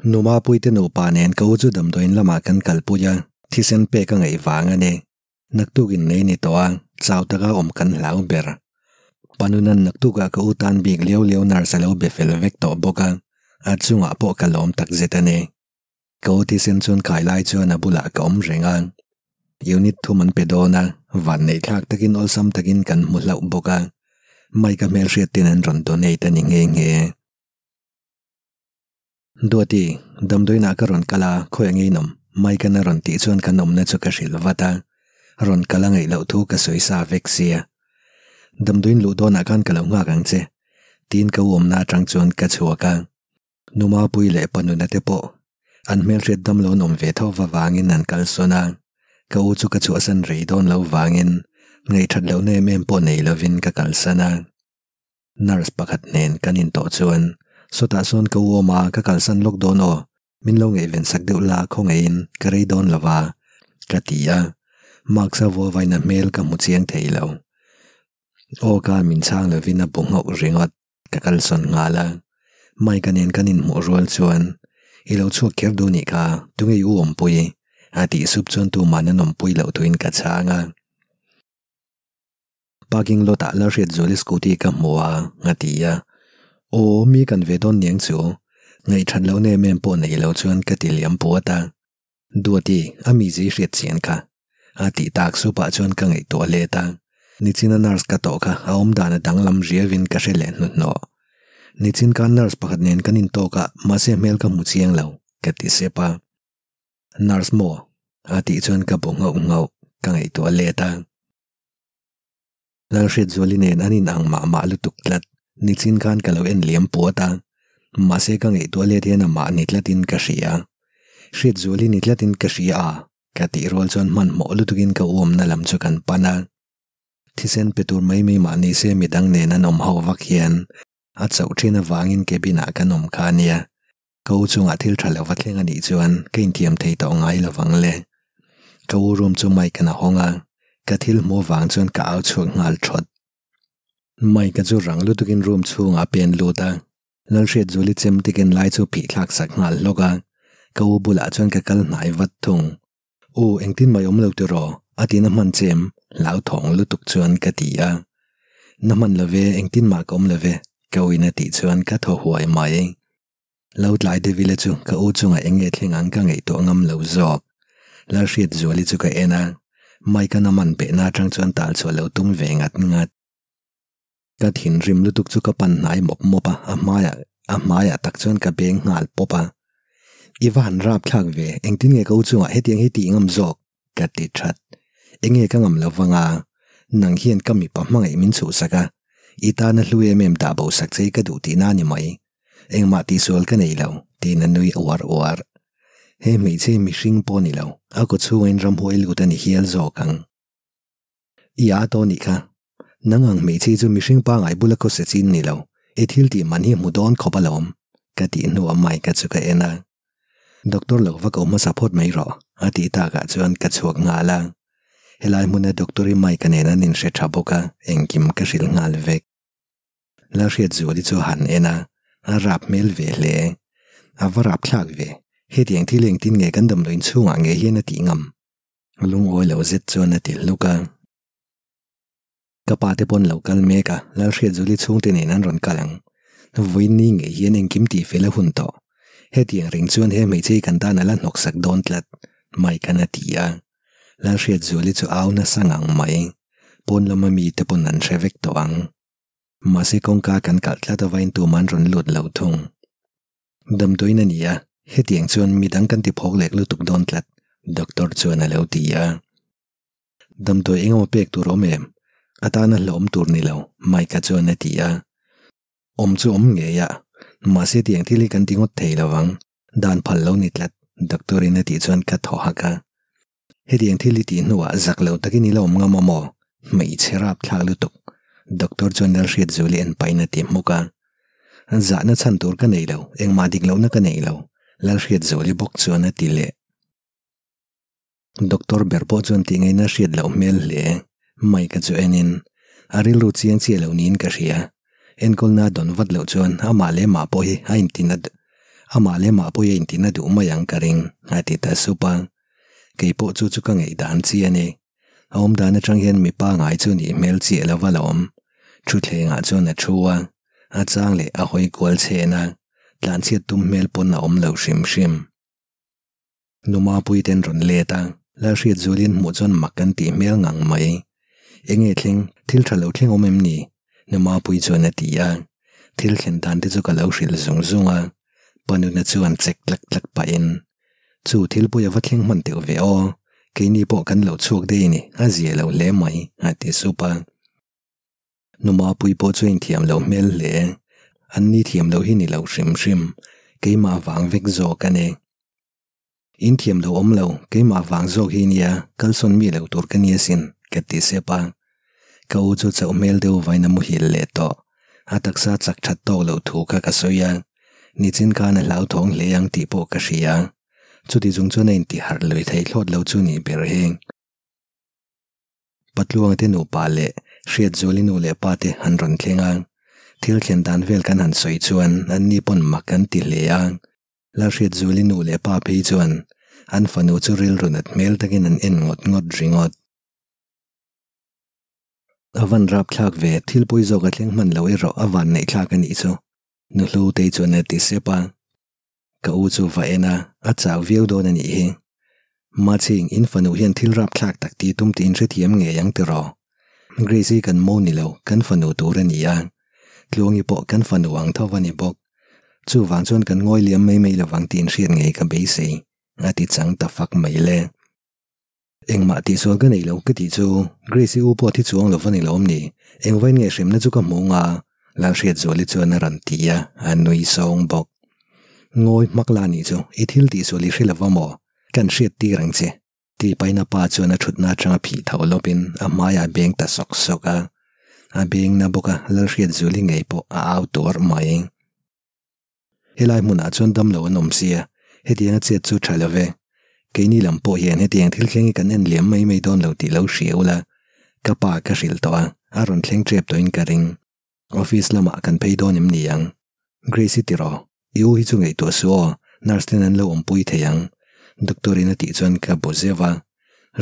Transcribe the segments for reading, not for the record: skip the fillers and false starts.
Numa puite nupa nen ka u chu damdawiin lamah kan kalpui a, thisen pek a ngaih vang a ni. Naktuk innei ni tawh a, chau taka awm kan hlau ber. Panunan naktukah ka u tan bik liau liau nurse a lo be fel vek tawh bawk a, a chungah pawh ka lawm takzet a ni. Ka u thisen chuan kai lai chuan a bulah ka awm reng a, unit thum an pe dawn a, vanneih thlak takin awlsam takin kan hmu hlauh bawk a, Mike-a hmelhriat ten an rawn donate a ni nghe nghe. Duati, damdawiinah ka rawn kal a, khawi ang inawm? Mike-a'n a rawn tih chuan kan awmna chu ka hrilh vat a, rawn kal a ngaih loh thu ka sawi sa vek sia. Damdawiin luh dawnah khan ka lo nghak ang che, tiin ka u awmna atang chuan ka chhuak a. Numapui leh Panuna te pawh an hmelhriat dam lo an awm ve tho vavangin an kalsawn a, ka u chu ka chhuahsan rei dawn lo vangin ngaihthat lohna em em pawh nei lovin ka kalsan a. Nurse pakhat nen kan intawh chuan sawtah sawn ka u awm a, ka kalsan lawk dawn aw, min lo ngaihven sak deuh la khawngaihin ka rei dawn lo va, ka ti a, mask a vuavaina hmel ka hmu chiang thei lo. Aw ka min chhang lovin a bu nghauh ringawt. Ka kalsawn nghal a, Mike-a nen kan inhmuh rual chuan, I lo chhuak kher duh nih kha, tunge i u awmpui? a tih sup chuan tuman an awmpui loh thuin ka chhang a. Parking lot ah Lalhriatzuali scooty ka hmu a, a ti a. Aw, mi kan ve dawn niang chu, ngaihthat lohna em em pawh nei lo chuan ka ti liam puat a. Duati, a mizi i hriat chian kha. A tih tak supah chuan ka ngaihtuah let a, nichina nurse ka tawh kha a awm dan a danglam riauin ka hre leh hnuhnawh. Nichin khan nurse pakhat nen kan intawk a, mahse hmel ka hmu chiang lo, ka ti sep a. Nurse maw? A tih chuan ka bu nghauh nghauh, ka ngaihtuah let a. Lalhriatzuali nen an in ang mah mah lutuk tlat, nichin khan ka lo en liam puat a, mahse ka ngaihtuah let hian amah ni tlatin ka hria. Hriatzuali ni tlatin ka hria a, ka tih rual chuan hmanhmawh lutukin ka uamna lam chu kan pan a. Thisen pe tur mai mai mah nise midang nen an awm ho vak hian a chauh thin avangin cabin ah kan awm kha a nia. Ka u chungah thil tha lova thleng a nih chuan ka inthiam thei tawh ngai lovang le. Ka u room chu Mike an a hawng a, ka thil hmuh avang chuan ka au chhuak nghal thawt. Mike-a chu rang lutukin room chhungah a pen lut a, Lalhriatzuali chem te ken lai chu phih thlak sak nghal hlawk a, ka u bulah chuan ka kal hnai vat thung. U, engtin mai awm lo tiraw? A ti na hman che em? Hlauthawng lutuk chuan ka ti a. Na hman love, engtin mah ka awm love, ka uin a tih chuan ka thaw huai mai. Lo tlai deuh ila chu ka u chungah eng nge thleng ang ka ngaihtuah ngam lo zawk. Lalhriatzuali chu ka en a, Mike-a na man behna atang chuan tal chhuah lo tum ve ngat ngat. Ka thinrim lutuk chu ka pan hnai mawp mawp a, a hmaiah a hmaiah tak chuan ka beng nghal pawp a. I va han rap thlak ve, engtin nge ka u chungah hetiang hi tih ngam zawk? ka ti that. Enge ka ngam lo vang a, nang hian ka mipa hmangaih min chhuhsak a, i tana hlu em em dah bo sak che hi ka duh tihna a ni mai. Engmah tihsual ka nei lo, tiin a nui uar uar. He hmeichhe hi mihring pawh a ni lo, a kaw chhungin ramhuai lut a ni hial zawk ang. I a tawh nih kha. Nang ang hmeichhe chu mihring pangai bula khawsa chin ni lo, i thil tih man hi hmu dawn khawp alawm, ka tih hnuah Mike-a chu ka en a. Doctor lo va ko hmasa phawt mai rawh, a tih takah chuan ka chhuak nghal a. Helai hmuna doctor-i Mike-a nen an inhre tha bawk a, engkim ka hrilh nghal vek. Lalhriatzuali chu a han en a, a rap hmel ve hle. A va rap thlak ve, hetiang thil engtin nge kan damdawiin chhungah nge hian a tih ngam? Lungawi lo zet chuan a ti hluk a. Ka pa te pawn lo kal mek a, Lalhriatzuali chhungte nen an rawn kal ang. Vawiin ngei hian engkim tih fel a hun tawh. Hetiang reng chuan he hmeichhe hi kan tan a la hnawk sak dawn tlat, Mike-a'n a ti a. Lalhriatzuali chu au nasa ngang mai. Pawn lama mite pawn an hre vek tawh ang. Mahse kawngka kan kalh tlat avain tumah an rawn lut lo thung. Damdawiin a ni a, hetiang chuan midang kan ti phawk lek lutuk dawn tlat, doctor chuan a lo ti a. Damdawi engemaw pek tur awm em? A tana hlauhawm tur ni lo, Mike-a chuan a ti a. Awm chu awm ngei a, mahse tiang thil hi kan ti ngawt thei lo ang, dan phal lo ni tlat, doctor-in a tih chuan ka thaw hak a. Hetiang thil i tih hnuah zak lo takin i la awm ngam a maw? Hmeichhe rap thlak lutuk. Doctor chuan Lalhriatzuali en pahin a ti hmuk a. Zahna chhan tur ka nei lo, engmah dik lohna ka nei lo, Lalhriatzuali bawk chuan a ti leh. Doctor ber pawh chuan tih ngaihna hriat loh hmel hle. Mike-a chu enin, a rilru chiang chiah lo niin ka hria. Enkawlna a dawn vat loh chuan amah leh mah pawh hi a intinat. Amah leh amah pawh i intina duh mai ang ka ring, a ti ta sup a. Kei pawh chu chu ka ngaihdan chi a ni. A awmdan atang hian mi pangai chu nih hmel chiah lo va lawm. Thutthlengah chuan a thu a, a chang leh a hawi kual chhen a, tlanchhiat tum hmel pawn a awm lo hrim hrim. Numapui ten rawn let a, Lalhriatzualin hmuh chuan mak kan tih hmel ngang mai. Enge thleng, thil tha lo thleng awm em ni? Numapui chuan a ti a, thil thlen dan te chu ka lo hrilh zung zung a, Panuna chuan chek tlak tlak pahin, Chu thil pawh a va thleng hman teuh ve aw, keini pawh kan lo chhuak daih a ni, a zia lo hle mai, a ti sup a. Numapui pawh chu a inthiam lo hmel hle. An ni thiam loh hi ni lo hrim hrim, keimah vang vek zawk a ni. In thiam lo awm lo, keimah vang zawk hi nia, kalsawn mi lo tur ka ni asin, ka ti sep a. Ka u chu chauh hmel deuh vain a muhil leh tawh. A taksa chak that tawk loh thu kha ka sawi a, nichin khan a hlauthawng hle ang tih pawh ka hria. Chuti chung chuan a intiharh lui thei thlawt lo chu nih ber hi. Patluanga te nupa leh Hriatzuali nu leh pa te an rawn thleng a, thil thlen dan vel kan han sawi chuan anni pawn mak an ti hle a. Lalhriatzuali nu leh pa phei chuan an fanu chu rilru nat hmel takin an en ngawt ngawt ringawt. A van rap thlak ve, thil pawi zawk a thleng hman lo erawh a van neih thlak a nih chu, nu Hlutei chuan a ti sep a. Ka u chu va en a, a chau viau dawn a nih hi. Maching, in fanu hian thil rap thlak tak ti tum tih in hrethiam ngei ang tiraw? Grace hi kan mo ni lo, kan fanu tur a ni a. Tluangi pawh kan fanu ang tho a ni bawk. Chuvang chuan kan ngawi liam mai mai lovang tih in hriat ngei ka beisei, a ti chang ta fak mai le. Engmah tihsual ka nei lo ka tih chu Grace-i u pawh thi chuang lo va ni lawm ni? Engvain nge hremna chu ka hmu nga? Lalhriatzuali chuan a rawn ti a, a nui sawng bawk. Ngawi hmak la nih chu, i thil tihsual i hre lo va maw? Kan hriat tir ang che. Tih pahin a pa chuan a thutna atanga phih tho lawpin a hmaiah a beng ta sawk sawk a. A beng na bawk a, Lalhriatzuali ngei pawh a au tuarh mai. Helai hmunah chuan damlo an awm sia, hetianga chet chu tha lo ve. Keini lam pawh hian hetiang thil thleng hi kan en liam mai mai dawn lo tih lo hria ula, ka pa ka hrilh tawh a, a rawn thleng tep tawhin ka ring. Office lamah kan phei dawn em ni ang? Grace i ti rawh, i u hi chu ngaihtuah suh aw, nurse ten an lo awmpui thei ang. Doctor in a tih chuan ka bu zeuh a,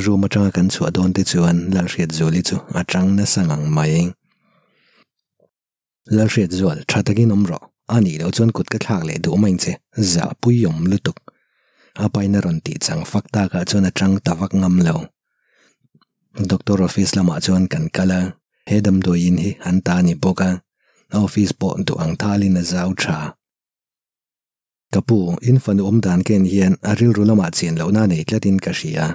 room atanga kan chhuah dawn te chuan Lalhriatzuali chu a tang nasa ngang mai. Lalhriatzual, tha takin awm rawh. A nih loh chuan kut ka thlak leh duh mai che, zahpui awm lutuk. A pain a rawn tih chang fak takah chuan a tang ta vak ngam lo. Doctor office lamah chuan kan kal a, he damdawi in hi an ta a ni bawk a, a office pawh duh ang thalin a zau tha. Ka pu, in fanu awm dan ken hian a rilru lamah chian lohna a nei tlatin ka hria.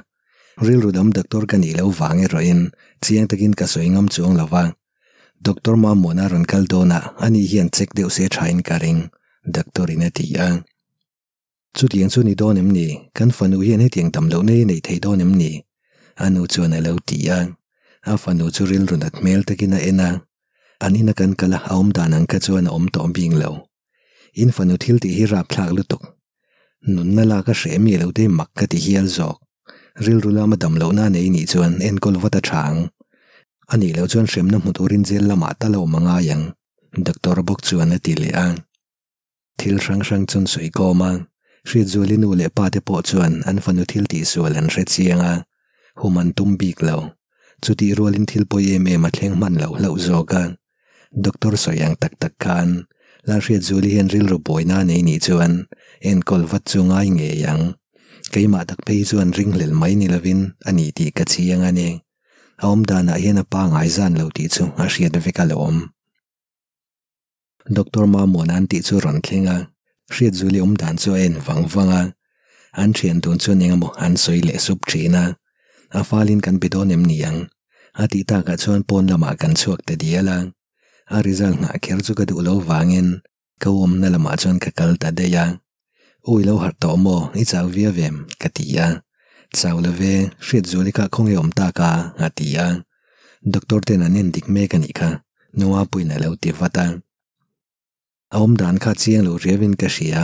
Rilru lam doctor ka nih loh vang erawhin chiang takin ka sawi ngam chuang lo va. Doctor Mamuana rawn kal dawnah ani hian check deuh se thain ka ring, doctor in a ti a. Chutiang chu ni dawn em ni? Kan fanu hian hetiang dam lohna hi nei thei dawn em ni? A nu chuan a lo ti a. A fanu chu rilru nat hmel takin a en a. An ina kan kal a, a awm dan ang kha chuan a awm tawh bik lo. In fanu thil tih hi rapthlak lutuk. Nunna lak a hreh mi lo te mak ka ti hial zawk. Rilru lama dam lohna a nei nih chuan enkawl vat a tha ang. A nih loh chuan hremna hmu turin jail lamah tal a awm a ngai ang, doctor bawk chuan a ti leh a. Thil hrang hrang chuan sawi kawm a, Hriatzuali nu leh pa te pawh chuan an fanu thil tihsual an hre chiang a, hum an tum bik lo. Chutih rualin thil pawi em em a thleng hman loh hlauh zawk a. Doctor sawi ang tak tak khan Lalhriatzuali hian rilru buaina a nei nih chuan enkawl vat chu ngai ngei ang. Keimah tak phei chuan ringhlel mai ni lovin a ni tih ka chiang a ni. A awm danah hian a pa ngai zan lo tih chu a hriat vek alawm. Doctor Mamuana an tih chu rawn thleng a, Hriatzuali awm dan chu a en vang vang a. An thian dun chuan eng emaw an sawi leh sup thin a. A falin kan be dawn em ni ang? A tih takah chuan pawn lamah kan chhuak ta dial a, a result nghah kher chu ka duh lo vangin ka awmna lamah chuan ka kal ta daih a. U i lo harh tawh maw? I chau viau em? ka ti a. Chau lo ve, Hriatzuali kha khawnge awm tak a? a ti a. Doctor ten an en dik mek a nih kha, Nuapuiin a lo ti vat a. A awm dan kha chiang lo riauin ka hria.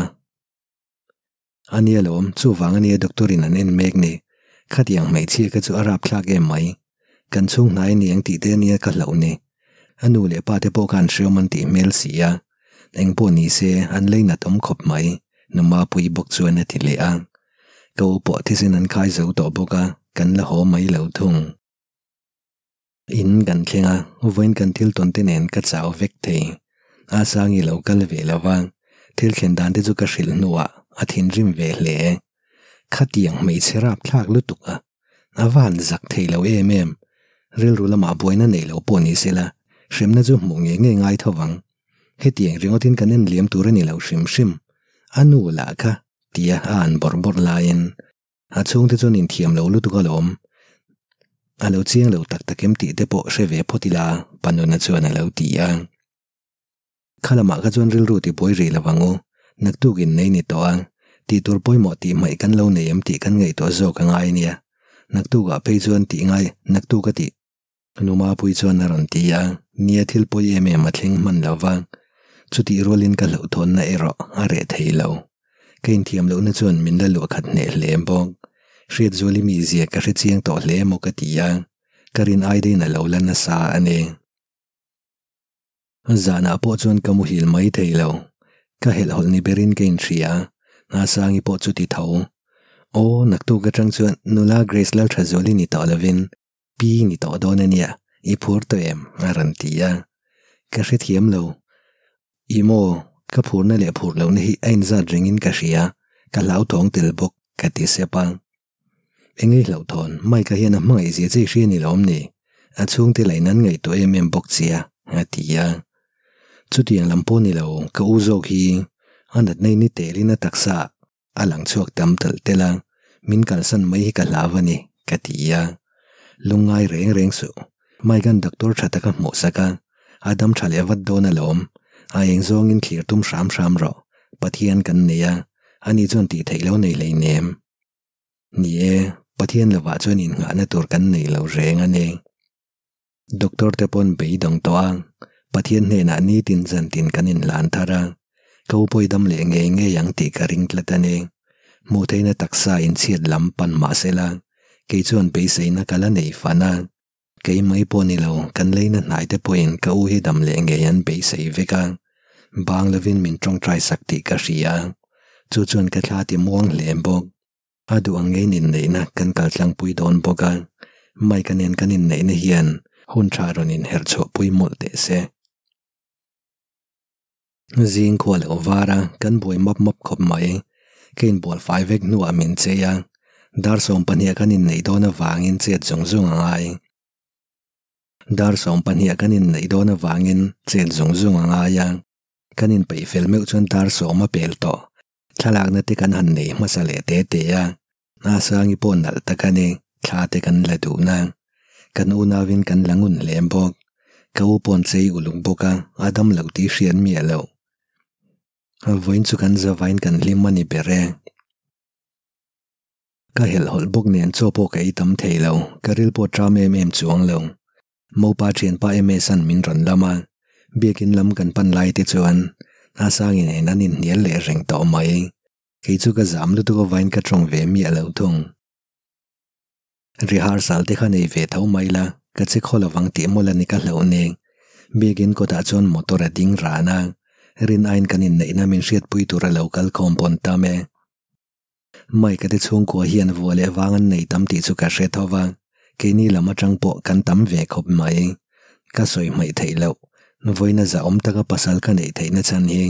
A nia lawm, chuvang a nia doctor in an en mek ni. Khatiang hmeichhia kha chu a rapthlak em mai. Kan chhung hnai a ni ang tih te a nia ka hlauh ni. A nu leh pa te pawh khan hreawm an tih hmel si a. Engpawh ni se, an lei nat awm khawp mai. Nu Mapuii bawk chuan a ti leh a. Ka u pawh thisen an khai zo tawh bawk a, kan la haw mai lo thung. In kan thleng a, vawiin kan thil tawn te nen ka chau vek thei. A Sangi lo kal ve lo va, thil thlen dan te chu ka hrilh hnuah a thinrim ve hle. Khatiang hmeichhe rapthlak lutuk a, a van zak thei lo em em. Rilru lamah buaina nei lo pawh ni sela, hremna chu hmuh ngei ngei ngai tho vang. Hetiang ringawtin kan en liam tur a ni lo hrim hrim. A nu lah kha tia a an bawrh bawrh laiin a chhungte chuan inthiam lo lutuk alawm. A lo chiang lo tak tak em tih te pawh hre ve phawt ila Panuna chuan a lo ti a. Kha lamah kha chuan rilru ti buai rih lo ang u, naktuk in nei ni tawh a, tih tur pawimawh tih hmaih kan lo nei em tih kan ngaihtuah zawk a ngai ania. Naktukah phei chuan tih ngai naktuk a tih. Numapui chuan a rawn ti a, nia thil pawi em em a thleng hman lo va, chutih rualin ka hlauhthawnna erawh a reh thei lo. Ka inthiam lohna chuan min la luah khat hneh hle bawk. Hriatzuali mizia ka hre chiang tawh hle maw ka ti a, ka rin ai daiin a lo la nasa a ni. Zanah pawh chuan ka muhil mai thei lo. Ka helhhawlh ni berin ka inhria. Asangi pawh chu ti tho. Aw, naktuk atang chuan nula Grace Lalthazuali ni tawh lovin Pi ni tawh dawn a nia, i phur tawh em? a rawn ti a. Ka hrethiam lo. I maw, ka phurna leh phur lohna hi a inzat rengin ka hria, ka hlauthawng tel bawk, ka ti sep a. Engei hlauhthawn, Mike-a hian a hmangaih zia che i hria ni lo awm ni? A chhungte lain an ngaihtuah em em bawk che a, a ti a. Chutiang lam pawh ni lo, ka u zawk hi a natna in i telin a taksa a lang chhuak tam talh telh a, min kalsan mai hi ka hlau a ni, ka ti a. Lungngai reng reng suh, Mike-a'n doctor tha taka hmuh sak a, a dam tha leh vat dawn alawm, a eng zawngin thlir tum hram hram rawh, Pathian kan nei a, ani chuan tih theih lo nei hleinem. Ni e, Pathian lovah chuan innghahna tur kan nei lo reng a ni. Doctor te pawn beidawng tawh a, Pathian hnenah nitin zantin kan inhlan thar a, ka u pawh i dam leh ngei ngei ang tih ka ring tlat a ni. Hmuh theihna taksa inchhiat lam pan mah sela, kei chuan beiseina ka la nei fan a. Kei mai pawh ni lo, kan leina hnai te pawhin ka u hi dam leh ngei an beisei vek a, bang lovin min tawngtai sak tih ka hria. Chu chuan ka thla ti muang hle bawk. A duh ang ngeiin inneihna kan kal tlangpui dawn bawk a, Mike-a nen kan inneihna hian hun tha rawn inherh chhuahpui mawlh teh se. Zing khua lo var a, kan buai map map khawp mai. Ka inbual fai vek hnuah min chei a, dar 12 kan inneih dawn avangin chet zung zung a ngai. Dar 12 kan inneih dawn avangin chet zung zung a ngai a, kan inpeih fel meuh chuan dar 10 a pel tawh. Thlalakna te kan han nei hmasa leh te te a, Asangi pawh nalh tak a ni, thla te kan la duh na. Kan unauin kan la ngun hle bawk. Ka u pawn chei uluk bawk a, a dam loh tih hriat miah loh. Vawiin chu kan zavain kan hlim a ni ber e. Ka helhhawlh bawk nen chaw pawh ka ei tam thei lo, ka ril pawh ṭam em em chuang lo. Mopa thianpa MS-a'n min rawn lam a, biakin lam kan pan lai te chuan Asangi nen an inhnial leh reng tawh mai. Kei chu ka zam lutuk avain ka tawng ve miah lo thung. Rehearsal te kha nei ve tho mai la, ka che khaw lovang tih mawlh a ni ka hlauh ni. Biakin kawtah chuan motor a ding ran a, rin aiin kan inneihna min hriatpui tur a lo kal khawm pawn tam e. Mike-a te chhungkua hian vua leh vang an nei tam tih chu ka hre tho va, keini lam atang pawh kan tam ve khawp mai. Ka sawi hmaih theih loh, vawiina zahawm taka pasal ka neih theihna chhan hi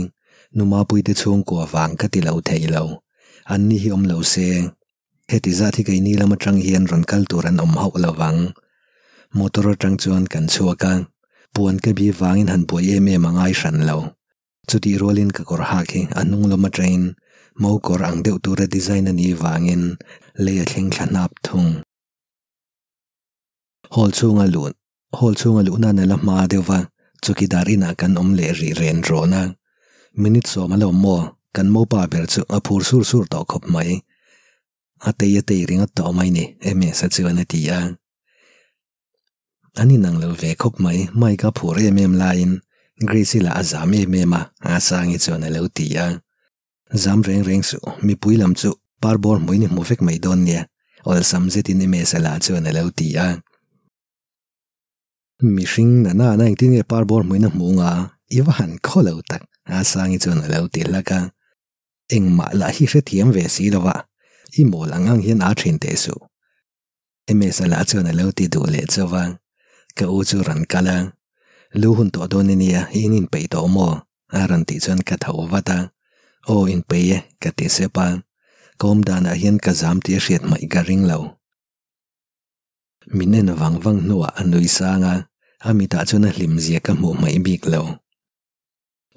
Numapuite chhungkua vang ka ti lo thei lo. Anni hi awm lo se, heti zat hi keini lam atang hian rawn kal tur an awm hauh lo vang. Motor atang chuan kan chhuak a, puan ka bi vangin han buai em em a ngai hran lo. Chutih rualin ka kawr hak hi a hnung lam atangin mo kawr ang deuh tura design a nih vangin lei a thleng thla hnap thung. Hall chhunga luh Hall chhunga luh nan a la hma deuh va, chawkidar inah kan awm leh rih ren rawn a. Minute 10 a la awm maw? Kan mopa ber chu a phur sur sur tawh khawp mai. A tei a tei ringawt tawh mai ni, Ms-a chuan a ti a. An inang lo ve khawp mai, Mike-a phur em em laiin Grace-i lah a zam em em a, Asangi chuan a lo ti a. Zam reng reng suh, mipui lam chu parbawr hmuin i hmu vek mai dawn nia, awlsam zetin Ms-a lah chuan a lo ti a. Mihring na na na engtin nge parbawr hmuin a hmu nga, i va han khaw lo tak, Asangi chuan a lo ti hlak a. Engmah lah hi hrethiam ve si lo a, i mawl ang ang hian aa thin teh suh. Ms-a lah chuan a lo ti duh leh chauh a, ka u chu rawn kal a, Lu hun tawh dawn i nia, in inpeih tawh maw? a rawn tih chuan ka tho vat a, Aw inpeih e, ka ti sep a, ka awm danah hian ka zam tih a hriat hmaih ka ring lo. Min en vang vang hnuah a nui sang a, a mitah chuan a hlim zia ka hmuh hmaih bik lo.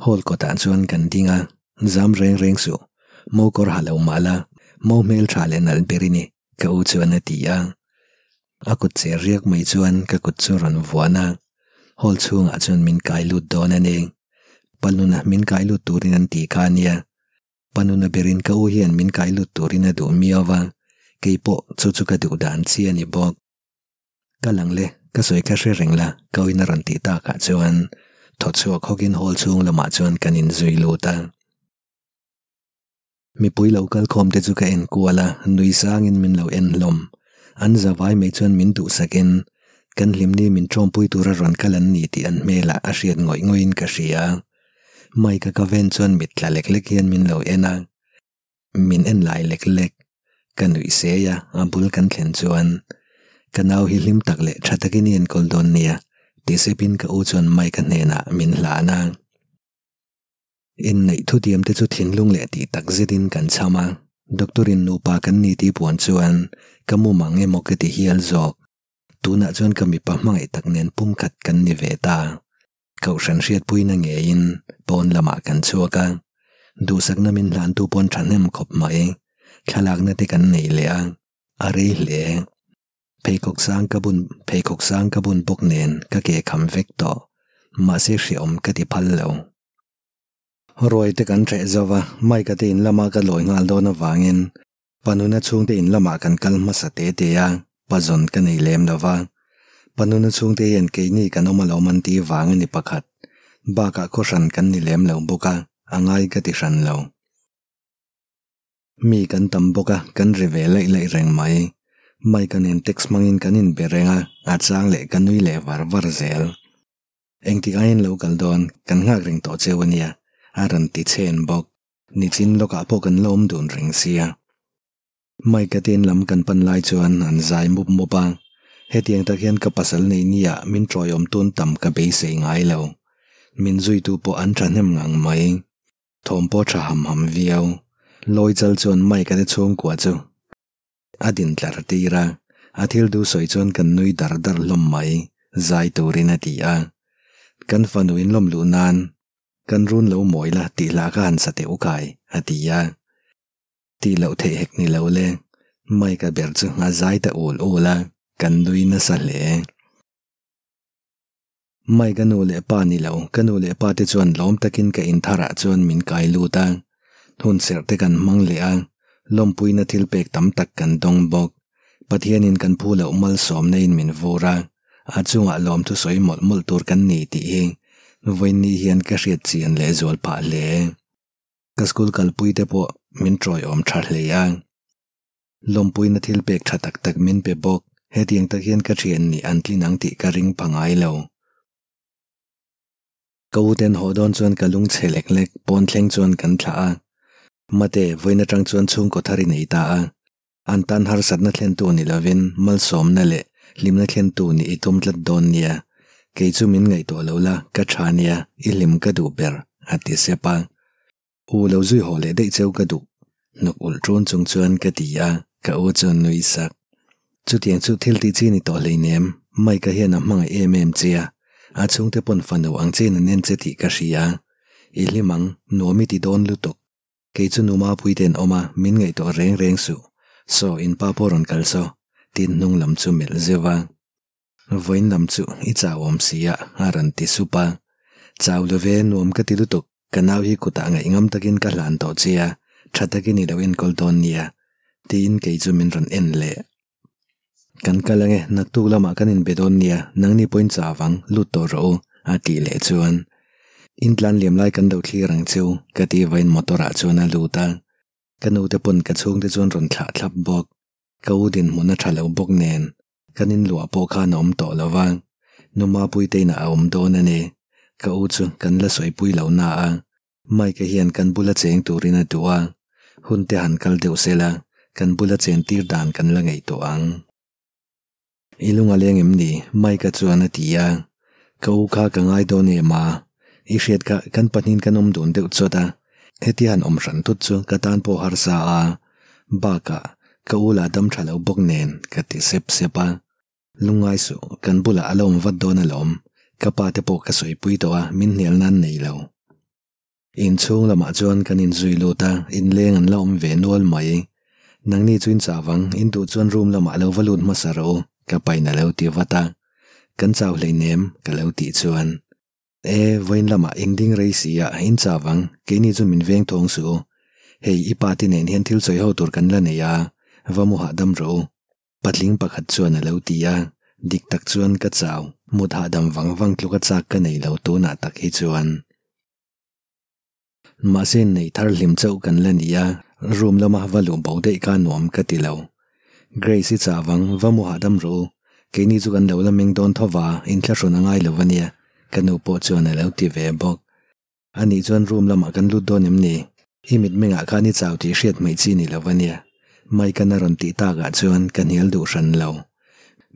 Hall kawtah chuan kan ding a, zam reng reng suh, mo kawr ha lo mah la, mo hmel tha leh nalh ber i ni, ka u chuan a ti a. A kut cher riak mai chuan ka kut chu rawn vuan a, hall chhungah chuan min kai lut dawn a ni. Panuna min kai lut turin an ti kha a nia. Panuna berin ka u hian min kai lut turin a duh miau va, keipawh chu chu ka duh dan chi a ni bawk. Ka lang le, ka sawi kha hre reng la, ka uin a rawn tih takah chuan thaw chhuak hawkin hall chhung lamah chuan kan inzui lut a. Mipui lo kal khawm te chu ka en kual a, nui sangin min lo en hlawm. An zavai mai chuan min duhsakin kan hlimni min tawmpui tura rawn kal an ni tih an hmelah a hriat ngawih ngawihin ka hria. Mike-a ka ven chuan mit tla lek lek hian min lo en a. Min en lai lek lek. Ka nuih sei a, a bul kan thlen chuan ka nau hi hlim tak leh tha takin i enkawl dawn nia, ti sepin ka u chuan Mike-a hnenah min hlan a. Inneih thutiam te chu thinlung leh tih tak zetin kan cham a, Doctor-in nupa kan ni tih puan chuan ka mumang emaw ka ti hial zawk. Tunah chuan ka mipa hmangaih tak nen pumkhat kan ni ve ta. Kohhran hriatpuina ngeiin pawn lamah kan chhuak a, duhsakna min hlantu pawn thahnem khawp mai, thlalakna te kan nei leh a, a rei hle. Pheikhawk sang ka bun pheikhawk sang ka bun bawk nen ka ke kham vek tawh, mahse hreawm ka ti phal lo. Ruai te kan hreh zo va, Mike-a te in lama ka lawi nghal dawn avangin Panuna chhungte in lamah kan kal hmasa te te a, pazawn ka nei lem lo va. Panuna chhungte hian keini kan awm alawm an tih vang a ni pakhat. Bakah khaw hran kan ni lem lo bawk a, a ngai ka ti hran lo. Mi kan tam bawk a, kan ri ve laih laih reng mai. Mike-a nen text hmangin kan inbe reng a, a chang leh ka nui leh var var zel. Engtik aiin lo kal dawn, kan nghak reng tawh cheu a nia, a rawn ti chhen bawk. Nichin lawkah pawh kan la awm dun reng sia. Mike-a te in lam kan pan lai chuan an zai mup mup a, hetiang tak hian ka pasal nei nia min tawiawm tun tam ka beisei ngai lo. Min zuitu pawh an thahnem ngang mai. Thawm pawh tha ham ham viau. Lawi chal chuan Mike-a te chhungkua chu a din tlar tir a, a thil duh sawi chuan kan nui dar dar hlawm mai, zai turin a ti a. Kan fanu in lawm luh nan kan run lo mawi la tih hla kha han sa teh u kai, a ti a. Tih loh theih hek ni lo le, Mike-a ber chu a zai ta ul ul a, kan nui nasa hle. Mike-a nu leh pa ni lo, ka nu leh pa te chuan lawm takin ka intharah chuan min kai lut a, hun serh te kan hmang leh a, lawmpuina thil pek tam tak kan dawng bawk. Pathianin kan phu loh malsawmna in min vur a, a chungah lawmthu sawi mawlh mawlh tur kan ni tih hi vawiinni hian ka hriat chian leh zual phah hle. Ka school kalpui te pawh min tawiawm tha hle a. Lawmpuina thil pek tha tak tak min pe bawk, hetiang tak hian ka thian nih an tlin ang tih ka ring pha ngai lo. Ka u ten haw dawn chuan ka lung chhe lek lek pawn thleng chuan kan thlah a, Mate, vawiin atang chuan chhungkaw thar i nei ta a, an tan harsatna thlentu ni lovin malsawmna leh hlimna thlentu nih i tum tlat dawn nia, kei chu min ngaihtuah lo la, ka tha nia, i hlim ka duh ber, a ti sep a. U lo zui haw leh daih cheu ka duh. Hnuk ulh ṭun chung chuan ka ti a, ka u chuan nui sak. Chutiang chu thil tih chi ni tawh hleinem, Mike-a hian a hmangaih em em che a, a chhungte pawn fanu ang chein an en che tih ka hria. I hlim ang, nuam i ti dawn lutuk. Kei chu nu Mapuite an awm a, min ngaihtuah reng reng suh. Saw, in pa pawh rawn kal saw, tiin hnung lam chu melh zeuh a. Vawiin lam chu i chau awm si a, a rawn ti sup a. Chau lo ve, nuam ka ti lutuk, ka nau hi kutah ngaih ngam takin ka hlan tawh che a, tha takin i lo enkawl dawn nia, tiin kei chu min rawn en leh. Kan kal ange, naktuk lamah kan inbe dawn nia, nangni pawhin chau ang, lut tawh rawh u, a tih leh chuan. Intlan liam lai kan lo thlir ang cheu, ka ti vawiin motor ah chuan a lut a. Ka nute pawn ka chhungte chuan rawn thlah thlap bawk. Ka u dinhmun a tha lo bawk nen. Kan inluah pawh khan a awm tawh lo va, nu Mapuite inah a awm dawn a ni. Ka u chu kan la sawipui lo na a, Mike-a hian kan bula cheng turin a duh a. Hun te han kal deuh sela, kan bula chen tir dan kan la ngaihtuah ang. I lung a leng em ni? Mike-a chuan a ti a. Ka u kha ka ngai dawn em a? I hriat kha kan pahnihin kan awm dun deuh chawt a, hetia han awm hran thut chu ka tan pawh harsa a. Bakah, ka u lah dam tha lo bawk nen ka ti sep sep a. Lungngai suh, kan bulah a la awm vat dawn alawm. Ka pa te pawh ka sawipui tawh a, min hnial nan nei lo. Inchhung lamah chuan kan inzui lut a, inleng an la awm ve nual mai. Nangni chu in chau ang, in duh chuan room lamah lo va lut hmasa rawh u, ka pain a lo ti vat a. Kan chau hleinem, ka lo tih chuan. E, vawiin lamah in ding rei si a, in chau ang, keini chu min veng thawng suh u. Hei, i pa te nen hian thil sawi ho tur kan la nei a, va mu hahdam rawh u. Patling pakhat chuan a lo ti a, dik tak chuan ka chau, mut hahdam vang vang tluka chak ka nei lo tunah tak hi chuan. Mahse nei thar hlim chauh kan la ni a, room lama va luh bo daih kha nuam ka ti lo. Grace i chau ang, va mu hahdam rawh u, keini chu kan lo la meng dawn tho va, inthlahrun a ngai lo a nia, ka nu pawh chuan a lo ti ve bawk. A nih chuan room lamah kan lut dawn em ni? I mitmengah khan i chau tih hriat hmaih chi ni lo a nia. Mike-an a rawn tih takah chuan ka hnial duh hran lo.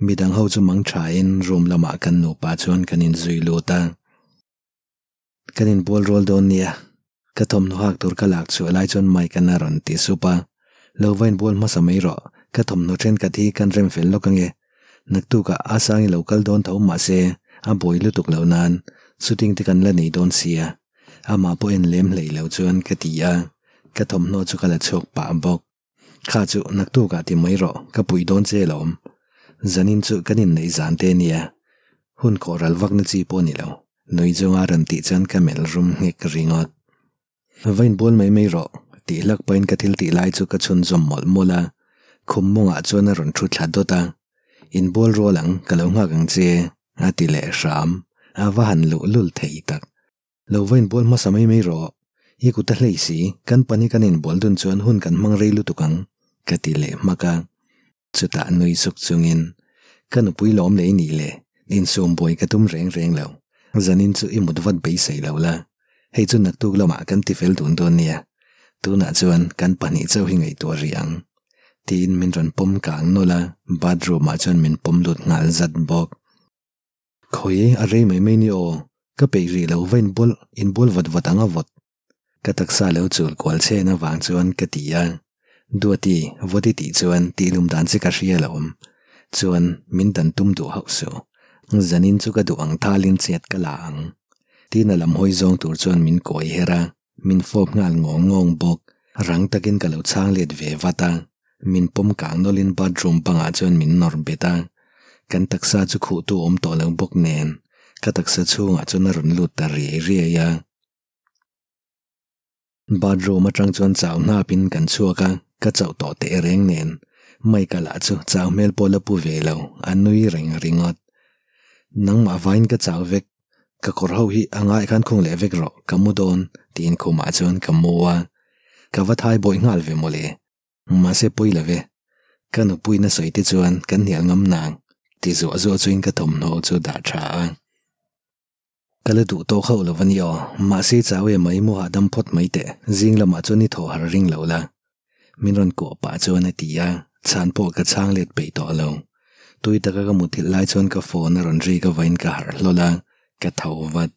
Midang ho chu mang thain room lamah kan nupa chuan kan inzui lut a. Kan inbual rual dawn nia. Ka thawmhnaw hak tur ka lak chhuah lai chuan Mike-an a rawn ti sup a. Lo va inbual hmasa mai rawh. Ka thawmhnaw thenkhat hi kan rem fel lawk ange. Naktukah a sang i lo kal dawn tho mahse a buai lutuk loh nan shooting te kan la nei dawn sia. Amah pawh en lem hlei lo chuan ka ti a, ka thawmhnaw chu ka la chhuak pah bawk. Kha chu naktukah ti mai rawh, ka puih dawn che alawm. Zanin chu kan inneih zan te nia. Hun khawh ral vakna chi pawh ni lo. Nui chunga rawn tih chuan ka melh rum nghek ringawt. Va inbual mai mai rawh, tih hlak pahin ka thil tih lai chu ka chhunzawm mawlh mawlh a, khum mawngah chuan a rawn thu thla dawt a, Inbual rual ang, ka lo nghak ang che, a ti leh hram, a va han luh lul thei tak. Lo va inbual hmasa mai mai rawh, i kut a hlei si, kan pahnih kan inbual dun chuan hun kan hmang rei lutuk ang, ka ti leh hmak a. Chutah nui suk chungin, Ka nupui lawm leh i nih le, insum buai ka tum reng reng lo. Zanin chu i mut vat beisei lo la. Hei chu naktuk lamah kan ti fel dun dawn nia. Tunah chuan kan pahnih chauh hi ngaihtuah rih ang. Tiin min rawn pawm kang nawlh a, bathroom ah chuan min pawm lut nghal zat bawk. Khawi, a rei mai mai ni aw. Ka peih rih lo va inbual inbual vat vat ang a vawt. Ka taksa lo chul kual chen avang chuan ka ti a, Duati, vawt i tih chuan tihlum dan che ka hria lo awm. Chuan min dan tum duh hauh suh. Zanin chu ka duh ang thalin chet ka la ang. Tiin a lam hawi zawng tur chuan min kawi her a, min fawp nghal ngawng ngawng bawk. Rang takin ka lo chhang let ve vat a, min pawm kang nawlhin bathroom bangah chuan min nawr bet a. Kan taksa chu khuhtu awm tawh lo bawk nen, ka taksa chhungah chuan a rawn lut ta riai riai a. Bathroom atang chuan chau hnapin kan chhuak a, ka chauh tawh teh reng nen Mike-a lah chu chau hmel pawh la pu ve lo, a nui reng ringawt. Nangmah vain ka chau vek, ka kawr ho hi a ngai khan khung leh vek rawh, ka mu dawn, tiin khumah chuan ka mu a. Ka va thai bawih nghal ve mawle. Mahse pawi lo ve. Ka nupuina sawi te chuan kan hnial ngam nang, ti zuah zuah chuin ka thawmhnaw chu dah tha a. Ka la duh tawk hauh lo a ni aw, mahse chau em mai mu hahdam phawt mai teh, zing lamah chuan i thaw har ring lo la. Min rawn kuah pah chuan a ti a, chhan pawh ka chhang let peih tawh lo. Tui taka ka muthilh lai chuan ka phone a rawn rik avain ka harh hlawl a, ka tho vat.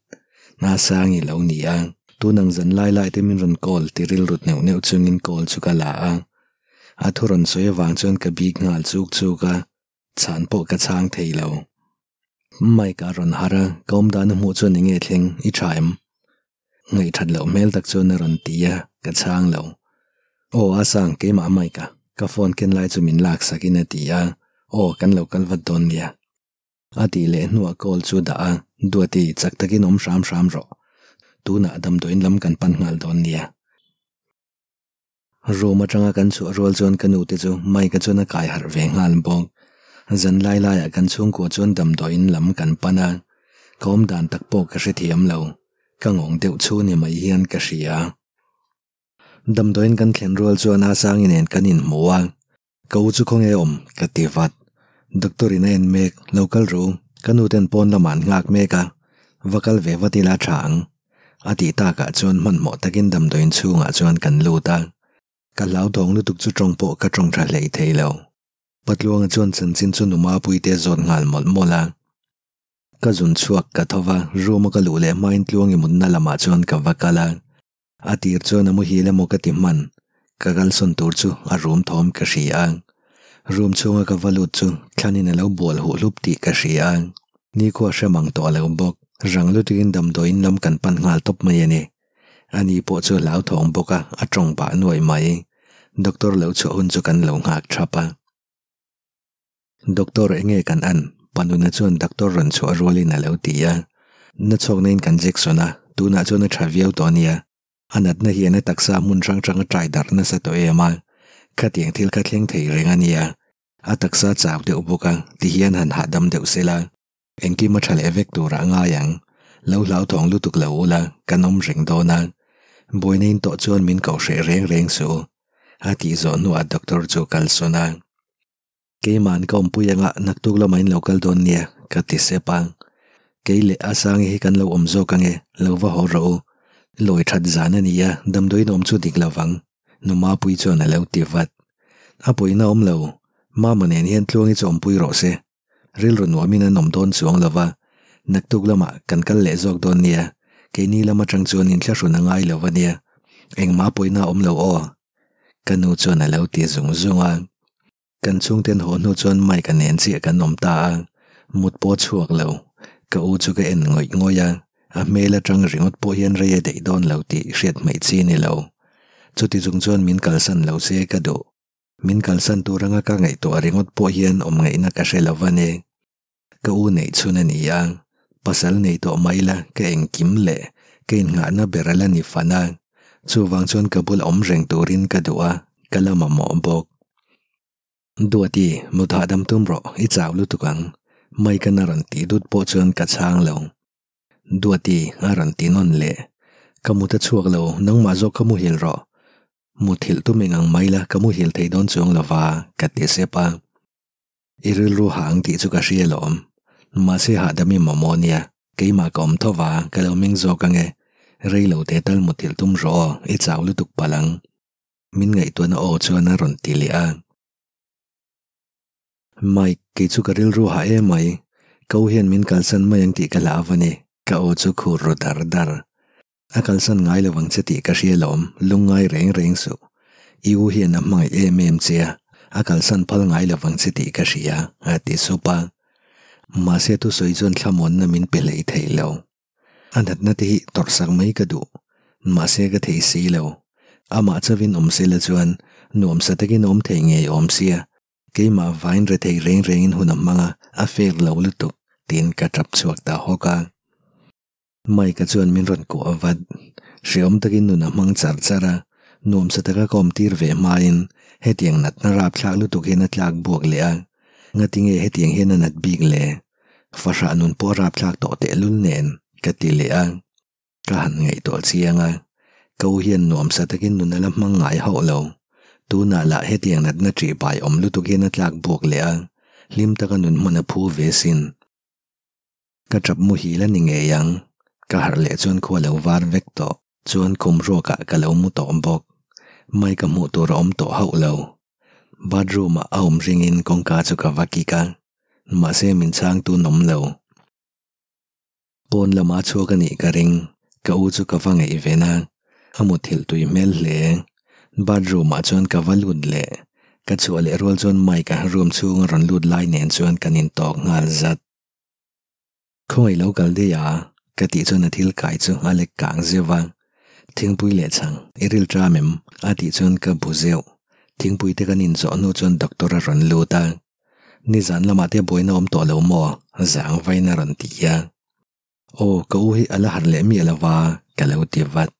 Hna sang i lo ni a, tun ang zan lai lai te min rawn call ti rilrut neuh neuh chungin call chu ka la a. A thu rawn sawi avang chuan ka bik nghal chuk chuk a, Chhan pawh ka chhang thei lo. Mike a rawn har a, ka awm dan a hmuh chuan enge thleng i tha em? Ngaihthat loh hmel tak chuan a rawn ti a, ka chhang lo. Aw a sang keimah Mike a, ka phone ken lai chu min lak sak in a ti a, aw kan lo kal vat dawn nia. A tih leh hnuah call chu dah a, Duati chak takin awm hram hram rawh. Tunah damdawiin lam kan pan nghal dawn nia. Room atanga kan chhuah rual chuan ka nu te chu Mike-a chuan a kai harh ve nghal bawk. Zan lai laiah kan chhungkua chuan damdawiin lam kan pan a, ka awm dan tak pawh ka hrethiam lo. Ka ngawng deuh chhu ni mai hian ka hria. Damdawiin kan thlen rual chuan a Sangi nen kan inhmu a, Ka u chu khawnge awm? ka ti vat. Doctor in a en mek, lo kal ru, ka nu ten pawn lamah an nghak mek a, va kal ve vat ila tha ang. A tih takah chuan hmanhmawh takin damdawiin chhungah chuan kan lut a. Ka hlauthawng lutuk chu tawng pawh ka tawng tha hlei thei lo. Patluanga chuan chanchin chu Numapuite a zawt nghal mawlh mawlh a. Ka zun chhuak ka tho va, room a ka luh leh hmain Tluangi mutna lamah chuan ka va kal a. A tir chuan a muhil emaw ka ti hman, ka kalsawn tur chu a room thawm ka hria a. Room chhunga ka va lut chu thlanin a lo bual huh hlup tih ka hria a. Nikhua hre mang tawh lo bawk, rang lutukin damdawiin lam kan pan nghal tawp mai a ni. Ani pawh chu a hlauthawng bawk a, a tawng pah nuai mai. Doctor lo chhuah hun chu kan lo nghak thap a. Doctor enge kan an? Panuna chuan doctor rawn chhuah rualin a lo ti a. Na chhawkna in kan Jackson a, tunah chuan a tha viau tawh ania. A natna hian a taksa hmun hrang hrang a trai darh nasa tawh em a. Khatiang thil kha thleng thei reng ania. A taksa chau deuh bawk a, tihian han hahdam deuh sela. Engkim a tha leh vek turah ngai ang. Lo hlauthawng lutuk lo ula, kan awm reng dawn a. Buaina in tawh chuan min koh hreh reng reng suh. A tih zawh hnuah doctor chu kal sawn a. Keima'n ka awmpui anga naktuk lamah in lo kal dawn nia, ka ti sep a. Kei leh Asangi hi kan lo awm zawk ange, lo va haw rawh u. Lawi that zan a ni a, damdawiin awm chu dik lovang. Nu Mapui chuan a lo ti vat. A pawina awm lo, Mama nen hian Tluangi chu awmpui rawh se. Rilru nuamin an awm dawn chuang lo va, naktuk lamah kan kal leh zawk dawn nia, keini lam atang chuan inthlahrun a ngai lo va nia, engmah pawina a awm lo aw. Ka nu chuan a lo ti zung zung a. Kan chhungten haw hnu chuan Mike-a nen chiah kan awm ta a, mut pawh a chhuak lo. Ka u chu ka en ngawih ngawih a, a hmel atang ringawt pawh hian rei a daih dawn lo tih hriat hmaih chi a ni lo. Chuti chung chuan min kalsan lo se ka duh. Min kalsan tur anga ka ngaihtuah ringawt pawh hian awm ngaihna ka hre lo va ni. Ka u neih chhun a ni a, pasal nei tawh mai la ka engkim leh ka innghahna ber a la ni fan a, chuvang chuan ka bula awm reng turin ka duh a, ka la mamawh bawk. Duati, mut hahdam tum rawh, i chau lutuk ang, Mike-an a rawn tih dut pawh chuan ka chhang lo. Duati, a rawn ti nawn leh. Ka mut a chhuak lo, nangmah zawk kha muhil rawh. Muthilh tum eng ang mai la ka muhil thei dawn chuang lo va, ka ti sep a. I rilru ha ang tih chu ka hria alawm. Mahse hahdam i mamawh nia, keimah ka awm tho va, ka lo meng zawk ang e. Rei lo te tal muthilh tum rawh aw, i chau lutuk palh ang. Min ngaihtuahna aw chuan a rawn ti leh a. Mike, kei chu ka rilru ha em mai. Ka u hian min kalsan mai ang tih ka hlau a ni, ka aw chu khur ru dar dar. A kalsan ngai lo ang che tih ka hria lawm, lungngai reng reng suh. I u hian a hmangaih em em che a, a kalsan phal ngai lo ang che tih ka hria, a ti sup a. Mahse thusawi chuan thlamuanna min pe hlei thei lo. A natna te hi tawrhsak mai ka duh, mahse ka thei si lo. Amah chauhin awm sela chuan nuamsa takin a awm thei ngei awm sia, keimah vain rethei reng rengin hun a hmang a, a fair lo lutuk, tiin ka tap chhuak ta hawk a. Mike-a chuan min rawn kuah vat. Hreawm takin nun a hmang char char a, nuamsa taka ka awmtir ve hmain hetiang natna rapthlak lutuk hian a tlak buak leh a, ngatinge hetiang hian a nat bik le? Fahrah nun pawh a rapthlak tawh tehlul nen, ka ti leh a. Ka han ngaihtuah chiang a, ka u hian nuamsa takin nun a la hmang ngai hauh lo. Tunah lah hetiang natna ṭihpai awm lutuk hian a tlak buak leh a, hlim taka nun hman a phu ve sin. Ka tap muhil a ni ngei ang. Ka harh leh chuan khua lo var vek tawh. Chuan khum ruakah ka lo mu tawh bawk. Mike-a hmuh tur a awm tawh hauh lo. Bathroom-ah a awm ringin kawngka chu ka va kik a. Mahse min chhang tun awm lo. Pawn lama chhuak a nih ka ring. Ka u chu ka va ngaih ven a. A muthilh tui hmel hle. Bathroom-ah chuan ka va lut leh. Ka chhuah leh rual chuan Mike-a room chhunga rawn lut lai nen chuan kan intawk nghal zat. Khawngaih lo kal daih a, ka tih chuan a thil kai chu a lek kang zeuh va. Thingpui leh chhang, i ril ṭam em? a tih chuan ka bu zeuh. Thingpui te kan inzawh hnu chuan doctor a rawn lut a. Nizan lamah te buaina awm tawh lo maw? Zang vain a rawn ti a. Aw, ka u hi a la harh leh miah lo va, ka lo ti vat.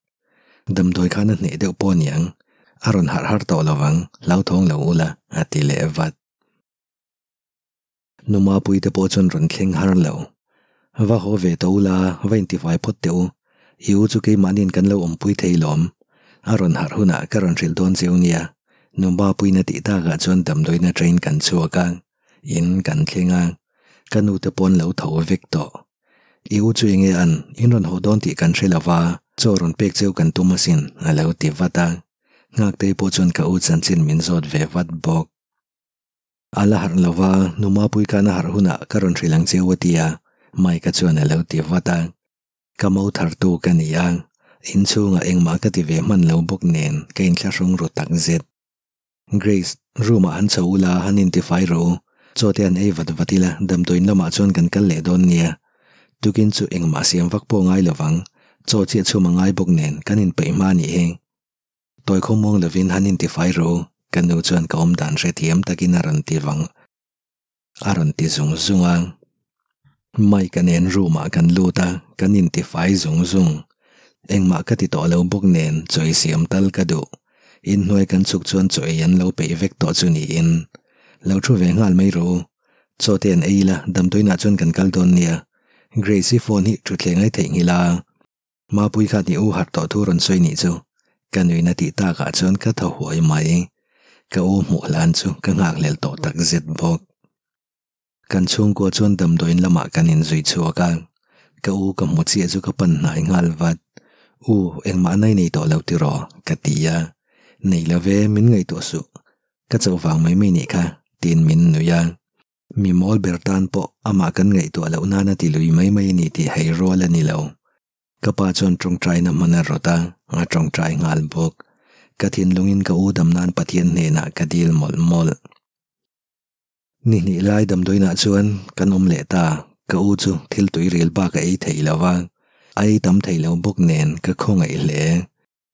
Damdawi khan a hneh deuh pawh aniang, a rawn harh har tawh lo vang, hlauthawng lo ula, a ti leh vat. Numapui te pawh chuan rawn thleng har lo. Va haw ve tawh ula, va intifai phawt teh u. I u chu keimahniin kan lo awmpui thei lawm. A rawn harh hunah ka rawn hrilh dawn cheu nia. Numapuiin a tih takah chuan damdawiin atangin kan chhuak a, in kan thleng a. Ka nu te pawh an lo tho vek tawh. I u chu enge an, in rawn haw dawn tih kan hre lo va, chaw rawn pek cheu kan tum asin, a lo ti vat a. Nghaktei pawh chuan ka u chanchin min zawt ve vat bawk. A la harh lo va, nu Mapui khan a harh hunah ka rawn hrilh ang cheu a ti a, Mike-a chuan a lo ti vat a. Ka mo thartu ka ni a, inchhungah engmah ka ti ve hman lo bawk nen ka inthlahrung ru tak zet. Grace, room-ah han chho ula, han intifai rawh u. Chaw te han ei vat vat ila, damdawiin lamah chuan kan kal leh dawn nia. Tukin chu engmah siam vak pawh ngai lovang, chaw chiah chhum a ngai bawk nen kan inpeih hma a nih hi. Tawi khawmuang lovin han intifai rawh u, ka nu chuan ka awm dan hrethiam takin a rawn ti vang a rawn ti zung zung a. Mike-a nen room-ah kan lut a, kan intifai zung zung. Engmah ka ti tawh lo bawk nen chaw ei siam tal ka duh. Inhnuai kan chhuk chuan chaw ei an lo peih vek tawh chu niin. Lo thu ve nghal mai rawh u. Chaw te an ei ila, damdawiinah chuan kan kal dawn nia. Grace-i phone hi thutthleng ai theihnghilh a. Mapui kha ni u harh tawh thu rawn sawi nih chu ka nuihna tih takah chuan ka thaw huai mai. Ka u hmuh hlan chu ka nghakhlel tawh tak zet bawk. Kan chhungkua chuan damdawiin lamah kan inzui chhuak a, ka u ka hmu chiah chu ka pan hnai nghal vat. U, engmah nai nei tawh lo tiraw? ka ti a. Nei lo ve, min ngaihtuah suh. Ka chauh vang mai mai nih kha, tiin min nuih a. Mi mawl ber tan pawh amah kan ngaihtuah loh nana ti lui mai mai a ni tih hei rual a ni lo. Ka pa chuan tawngtaina hman a rawt a, a tawngtai nghal bawk. Ka thinlungin ka u dam nan Pathian hnenah ka dil mawlh mawlh. Ni hnih lai damdawiinah chuan kan awm leh ta, ka u chu thil tui ril bak a ei thei lo va, a ei tam thei lo bawk nen ka khawngaih hle.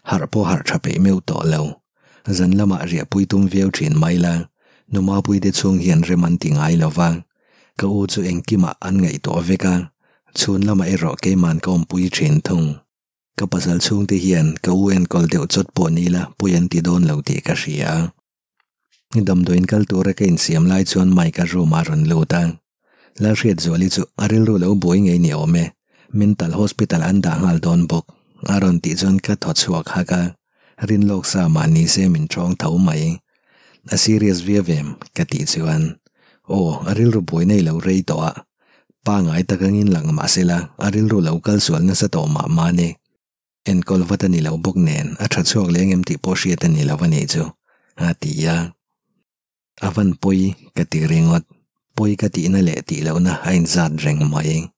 Harh pawh harh tha peih meuh tawh lo. Zan lamah riahpui tum viau thin mai la, nu Mapuite chhung hian rem an ti ngai lo va. Ka u chu engkimah an ngaihtuah vek a, chhun lamah erawh keiman ka awmpui thin thung. Ka pasal chhungte hian ka u enkawl deuh chawt pawh ni la pui an ti dawn lo tih ka hria. Damdawiin kal tura ka insiam lai chuan Mike-a room-ah a rawn lut a. Lalhriatzuali chu a rilru lo buai ngei ni awm e, Mental Hospital an dah nghal dawn bawk, a rawn tih chuan ka thaw chhuak hak a, rinlawk sa mah ni se min ṭhawng tho mai. A serious viau em? ka tih chuan, Aw, a rilru buai nei lo rei tawh a, pangai tak angin lang mah sela a rilru lo kal sual nasa tawh mah mah ni. Enkawl vat a ni lo bawk nen a tha chhuak leng em tih pawh hriat a ni lo a nih chu, a ti a. A van pawi ka ti ringawt, pawi ka tihna leh tih lohna a inzat reng mai.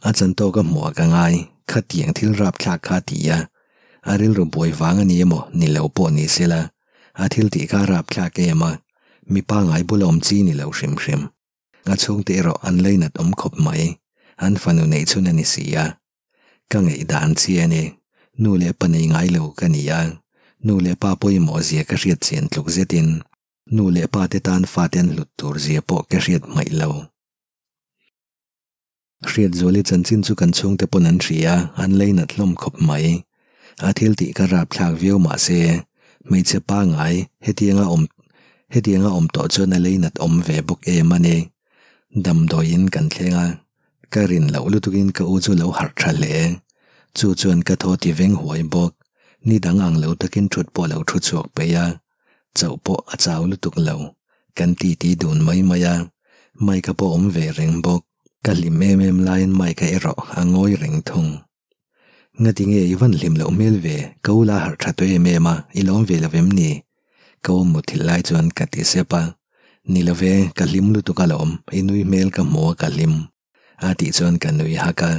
A chan tawk a hmuh a ka ngai, khatiang thil rapthlak kha a ti a. A rilru buai vang a ni emaw ni lo pawh ni sela, a thil tih kha a rapthlak em a, mipa ngai bula awm chi ni lo hrim hrim. A chhungte erawh an lainat awm khawp mai, an fanu neih chhun a ni si a. Ka ngaihdan chi a ni. Nu leh pa nei ngai lo ka ni a, nu leh pa pawimawh zia ka hriat chian tluk zetin nu leh pa te tan fate an hlut tur zia pawh ka hriat hmaih lo. Hriatzuali chanchin chu kan chhungte pawn an hria a, an leinat hlawm khawp mai. A thil tih ka rapthlak viau mah se, hmeichhe pangai hetianga awm hetianga awm tawh chuan a leinat awm ve bawk em a ni. Damdawiin kan thleng a, Ka rin loh lutukin ka u chu lo harh tha hle. Chu chuan ka thaw ti veng huai bawk. Ni dang ang lo takin thut pawh lo thu chhuak peih a. Chauh pawh a chau lutuk lo. Kan titi dun mai mai a. Mike-a pawh awm ve reng bawk. Ka hlim em em laiin Mike-a erawh a ngawi reng thung. Ngati nge i van hlim loh hmel ve, ka u la harh tha tawh em em a, i lawm ve lo vem ni? Ka u muthilh lai chuan ka ti sep a, Ni lo ve, ka hlim lutuk alawm, i nui hmel ka hmu a ka hlim, a tih chuan ka nui hak a.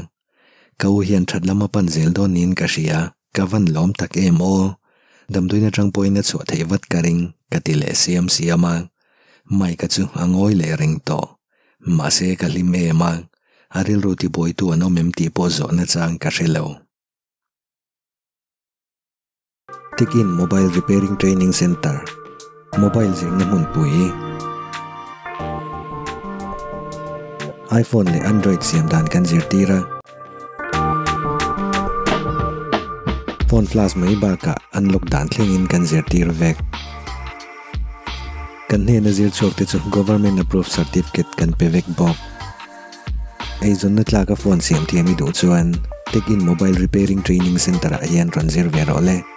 Ka u hian that lam a pan zel dawn niin ka hria, ka van lawm tak em aw, damdawiin atang pawhin a chhuah theih vat ka ring, ka ti leh siam siam a. Mike-a chu a ngawi leh reng tawh. Mahse ka hlim em a, a rilru tibuaitu an awm em tih pawh zawhna chang ka hre lo. Tekin Mobile Repairing Training Centre, Mobile zirna hmunpui, iPhone leh Android siam dan kan zirtir a. Phone flash mai bakah unlock dan thlengin kan zirtir vek. Kan hnena zir chhuak te chu Government Approved Certificate kan pe vek bawk. Eizawnna tlaka phone siam thiam i duh chuan Tech In Mobile Repairing Training Centre ah hian rawn zir ve rawh le.